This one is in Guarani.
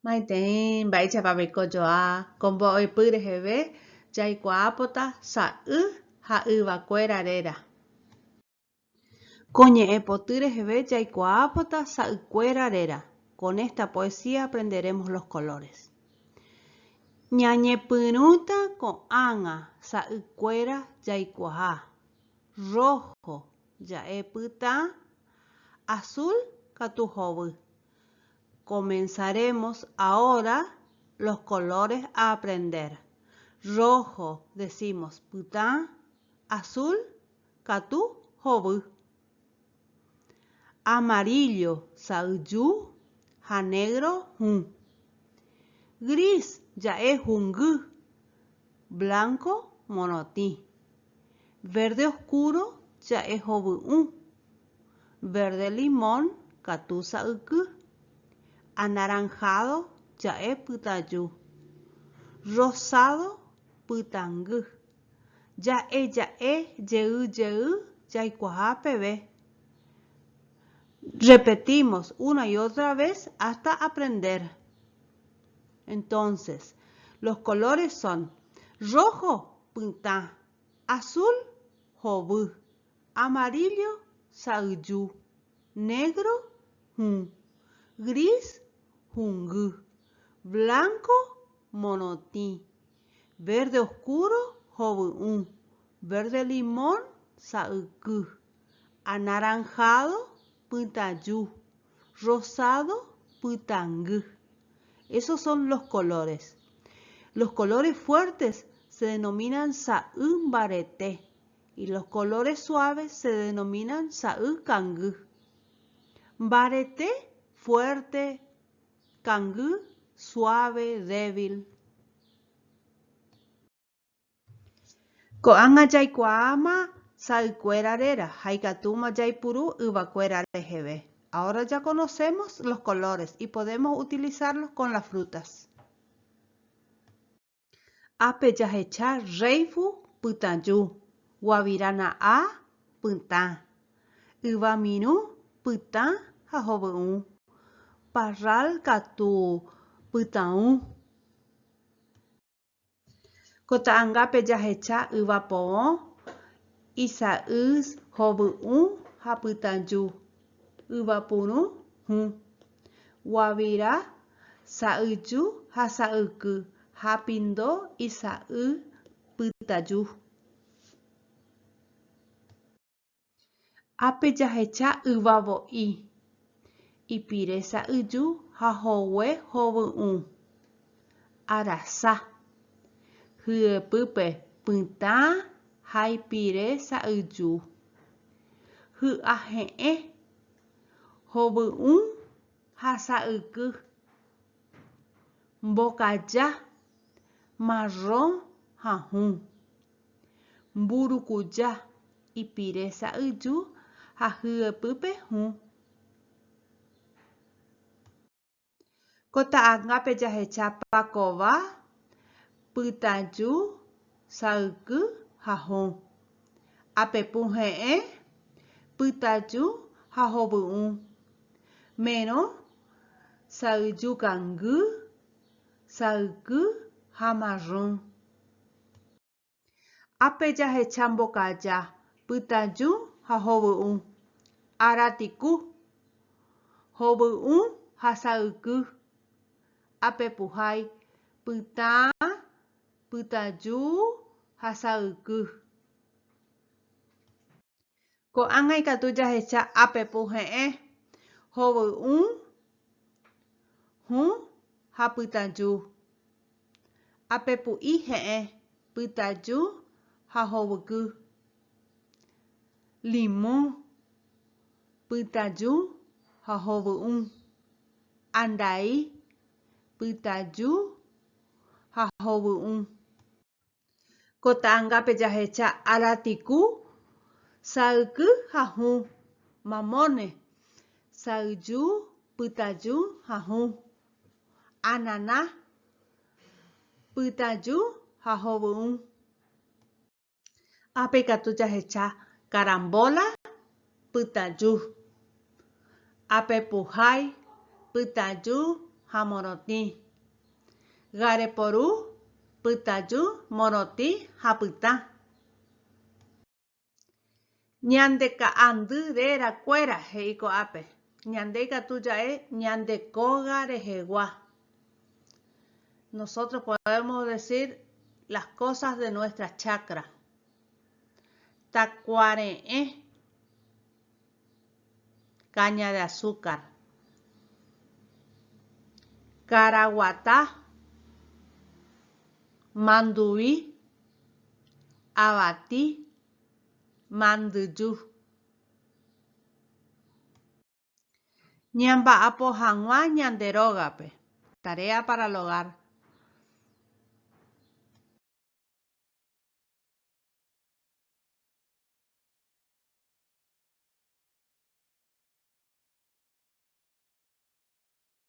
Maitei mba'éichapa peiko joa ko mbo'epy reheve jaikuaápota sa'y ha yvakuéra réra. Ko ñe'ẽpoty reheve jaikuaápota sa'ykuéra réra. Con esta poesía aprenderemos los colores. Ñañepyrũta ko'ág̃a sa'ykuéra jaikuaa. Rojo ja'e pytã, azul katu hovy. Comenzaremos ahora los colores a aprender. Rojo decimos pytã, azul katu hovy. Amarillo sa'yju ha negro hũ. Gris ja'e hũngy, blanco morotĩ. Verde oscuro ja'e hovy'ũ. Verde limón katu sa'yky. Anaranjado ja'e pytãju. Rosado pytãngy. Ja'e ja'e jey jey jaikuaa peve. Repetimos una y otra vez hasta aprender. Entonces, los colores son rojo, pytã, azul, hovy, amarillo, sa'yju, negro, hũ, gris, hũngy, blanco, morotĩ, verde oscuro, hovy'ũ, verde limón, sa'yky, anaranjado, pytãju, rosado, pytãngy. Esos son los colores. Los colores fuertes se denominan sa'y mbarete y los colores suaves se denominan sa'y kangy. Mbarete, fuerte, kangy, suave, débil. Ko'ág̃a jaikuaáma sa'ykuéra réra ha ikatúma jaipuru yvakuéra reheve. Ahora ya conocemos los colores y podemos utilizarlos con las frutas. Ápe jahecha rréifu pytãju, guavirana'a pytã, yvamirũ pytã ha hovyũ, parral katu pytãũ. Ko ta'angápe jahecha yva povõ, isa'y hovyũ ha pytãju, yva purũ hũ, guavira, sa'yju ha sa'yky ha pindo isa'y pytãju. Ápe jahecha yva vo'i, ipire sa'yju ha hogue hovy'ũ. Arasa, hyepýpe pytã ha ipire sa'yju. Hy'a he'ẽ, hovy'ũ ha sa'yky. Mbokaja, marrõ ha hũ. Mburukuja, ipire sa'yju ha hyepýpe hũ. Ko ta'angápe jahecha pakova, pytãju, sa'yky ha hũ. Apepu he'ẽ, pytãju ha hovy'ũ. Merõ, sa'yju kangy, sa'yky ha marrõ. Ápe jahecha mbokaja, pytãju ha hovy'ũ. Aratiku, hovy'ũ ha sa'yky. Ápe puhái, pytã, pytãju ha sa'yky. Ko'ág̃a ikatu jahecha ápe puhe'ẽ, hovy'ũ, hũ ha pytãju. Apepu'i he'ẽ, pytãju ha hovyky. Limõ, pytãju ha hovy'ũ. Andai, pytãju ha hovy'ũ. Ko ta'angápe jahecha aratiku, sa'yky ha hũ, mamóne, sa'yju, pytãju ha hũ, anana, pytãju ha hovyũ. Ápe ikatu jahecha karambóla, pytãju, apepuhái, pytãju ha. ha morotĩ. Gareporu, pytaju, morotĩ ha pytã. Ñande ka'andy réra kuéra, he'i ko'ápe. Ñande ikatu ja'e ñande kóga rehegua. Nosotros podemos decir las cosas de nuestra chacra. Takuare'ẽ, caña de azúcar. Karaguata, manduvi, avati, mandyju. Ñamba'apo hag̃ua ñande rógape. Tarea para el hogar.